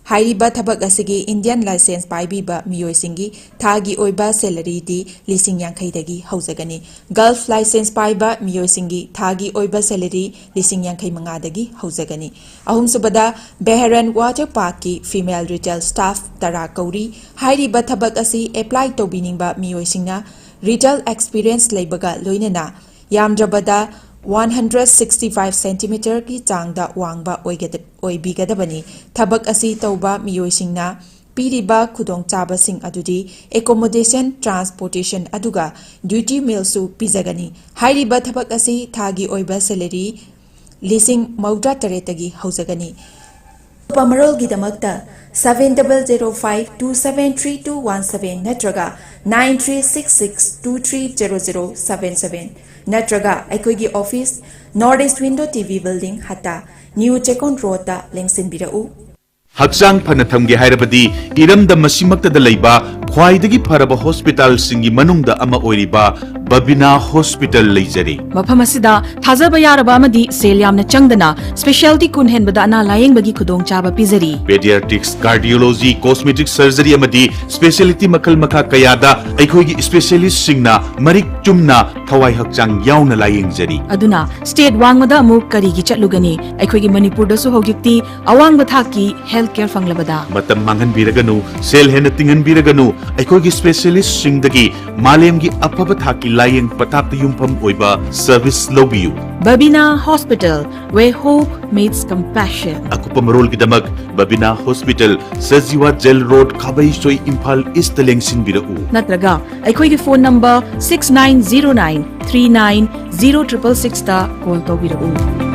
ꯍꯥꯏꯔꯤꯕ ꯊꯕꯛ ꯑꯁꯤꯒꯤ Indian license ꯄꯥꯏꯕꯤꯕ ꯃꯤꯑꯣꯏꯁꯤꯡꯒꯤ ꯊꯥꯒꯤ ꯑꯣꯏꯕ salaryꯗꯤ ꯂꯤꯁꯤꯡ ꯌꯥꯡꯈꯩꯗꯒꯤ ꯍꯧꯖꯒꯅꯤ꯫ Gulf license ꯄꯥꯏꯕ ꯃꯤꯑꯣꯏꯁꯤꯡꯒꯤ ꯊꯥꯒꯤ ꯑꯣꯏꯕ salary ꯂꯤꯁꯤꯡ ꯌꯥꯡꯈꯩ ꯃꯉꯥꯗꯒꯤ ꯍꯧꯖꯒꯅꯤ꯫ ꯑꯍꯨꯝꯁꯨꯕꯗ, Bahrain Water Parkꯀꯤ female retail staff ꯇꯔꯥ ꯀꯧꯔꯤ꯫ ꯍꯥꯏꯔꯤꯕ ꯊꯕꯛ ꯑꯁꯤ apply ꯇꯧꯕꯤꯅꯤꯡꯕ ꯃꯤꯑꯣꯏꯁꯤꯡꯅ retail experience ꯂꯩꯕꯒ ꯂꯣꯏꯅꯅ ꯌꯥꯝꯗ꯭ꯔꯕꯗ one hundred sixty five centimetreꯒꯤ ꯆꯥꯡꯗ ꯋꯥꯡꯕ ꯑꯣꯏꯒꯗ-, ꯑꯣꯏꯕꯤꯒꯗꯕꯅꯤ꯫ ꯊꯕꯛ ꯑꯁꯤ ꯇꯧꯕ ꯃꯤꯑꯣꯏꯁꯤꯡꯅ ꯄꯤꯔꯤꯕ ꯈꯨꯗꯣꯡꯆꯥꯕꯁꯤꯡ ꯑꯗꯨꯗꯤ accommodation, transportation ꯑꯗꯨꯒ duty mealꯁꯨ ꯄꯤꯖꯒꯅꯤ꯫ ꯍꯥꯏꯔꯤꯕ ꯊꯕꯛ ꯑꯁꯤ ꯊꯥꯒꯤ ꯑꯣꯏꯕ salary ꯂꯤꯁꯤꯡ ꯃꯧꯗ꯭ꯔꯥ ꯇꯔꯦꯠꯇꯒꯤ ꯍꯧꯖꯒꯅꯤ꯫ ꯑꯀꯨꯞꯄ ꯃꯔꯣꯜꯒꯤꯗꯃꯛꯇ seven double zero five two seven three two one seven ꯅꯠꯇ꯭ꯔꯒ nine three six six two three zero zero seven seven ꯅꯠꯇ꯭ꯔꯒ ꯑꯩꯈꯣꯏꯒꯤ office, North East Window T V Building, ꯍꯠꯇꯥ, New Chekon Roadꯇ ꯂꯦꯡꯁꯤꯟꯕꯤꯔꯛꯎ꯫ ꯍꯛꯆꯥꯡ ꯐꯅ ꯊꯝꯒꯦ ꯍꯥꯏꯔꯕꯗꯤ ꯏꯔꯝꯗꯝ ꯑꯁꯤꯃꯛꯇꯗ ꯂꯩꯕ ꯈ꯭ꯋꯥꯏꯗꯒꯤ ꯐꯔꯕ ꯍꯣꯁꯄꯤꯇꯥꯜꯁꯤꯡꯒꯤ ꯃꯅꯨꯡꯗ ꯑꯃ ꯑꯣꯏꯔꯤꯕ ꯕꯕꯤꯅꯥ ꯍꯣꯁꯄꯤꯇꯥꯜ ꯂꯩꯖꯔꯤ꯫ ꯃꯐꯝ ꯑꯁꯤꯗ ꯊꯥꯖꯕ ꯌꯥꯔꯕ ꯑꯃꯗꯤ ꯁꯦꯜ ꯌꯥꯝꯅ ꯆꯪꯗꯅ ꯁ꯭ꯄꯦꯁꯤꯌꯦꯜꯇꯤ ꯀꯨꯟ ꯍꯦꯟꯕꯗ ꯑꯅꯥ ꯂꯥꯌꯦꯡꯕꯒꯤ ꯈꯨꯗꯣꯡꯆꯥꯕ ꯄꯤꯖꯔꯤ꯫ ꯄꯦꯗꯤꯌꯥꯇ꯭ꯔꯤꯛꯁ, ꯀꯥꯔꯗꯤꯑꯣꯂꯣꯖꯤ, ꯀꯣꯁꯃꯦꯇꯤꯛ ꯁꯔꯖꯔꯤ ꯑꯃꯗꯤ ꯁ꯭ꯄꯦꯁꯤꯌꯦꯂꯤꯇꯤ ꯃꯈꯜ ꯃꯈꯥ ꯀꯌꯥꯗ ꯑꯩꯈꯣꯏꯒꯤ ꯁ꯭ꯄꯦꯁꯤꯌꯦꯂꯤꯁꯁꯤꯡꯅ ꯃꯔꯤꯛ ꯆꯨꯝꯅ ꯊꯋꯥꯏ ꯍꯛꯆꯥꯡ ꯌꯥꯎꯅ ꯂꯥꯌꯦꯡꯖꯔꯤ꯫ ꯑꯗꯨꯅ ꯁ꯭ꯇꯦꯠ ꯋꯥꯡꯃꯗ ꯑꯃꯨꯛ ꯀꯔꯤꯒꯤ ꯆꯠꯂꯨꯒꯅꯤ? ꯑꯩꯈꯣꯏꯒꯤ ꯃꯅꯤꯄꯨꯔꯗꯁꯨ ꯍꯧꯖꯤꯛꯇꯤ ꯑꯋꯥꯡꯕ ꯊꯥꯛꯀꯤ ꯍꯦꯜꯊ ꯀꯦꯌꯔ ꯐꯪꯂꯕꯗ꯫ ꯃꯇꯝ ꯃꯥꯡꯍꯟꯕꯤꯔꯒꯅꯨ, ꯁꯦꯜ ꯍꯦꯟꯅ ꯇꯤꯡꯍꯟꯕꯤꯔꯒꯅꯨ, ꯑꯩꯈꯣꯏꯒꯤ ꯁ꯭ꯄꯦꯁꯤꯌꯦꯂꯤꯁ꯭ꯠꯁꯤꯡꯗꯒꯤ ꯃꯥꯂꯦꯝꯒꯤ ꯑꯐꯕ ꯊꯥꯛꯀꯤ ꯂꯥꯌꯦꯡ ꯄꯊꯥꯞꯇ ꯌꯨꯝꯐꯝ ꯑꯣꯏꯕ ꯁꯔꯚꯤꯁ ꯂꯧꯕꯤꯌꯨ꯫ Babina Hospital, where hope meets compassion. ꯑꯀꯨꯞꯄ ꯃꯔꯣꯜꯒꯤꯗꯃꯛ ꯕꯕꯤꯅꯥ hospital, Sajiwa jail road, Khabeisoi, Imphal east ꯂꯦꯡꯁꯤꯟꯕꯤꯔꯛꯎ꯫ ꯅꯠꯇ꯭ꯔꯒ ꯑꯩꯈꯣꯏꯒꯤ phone number six nine zero nine three nine zero triple sixꯇ ꯀꯣꯜ ꯇꯧꯕꯤꯔꯛꯎ꯫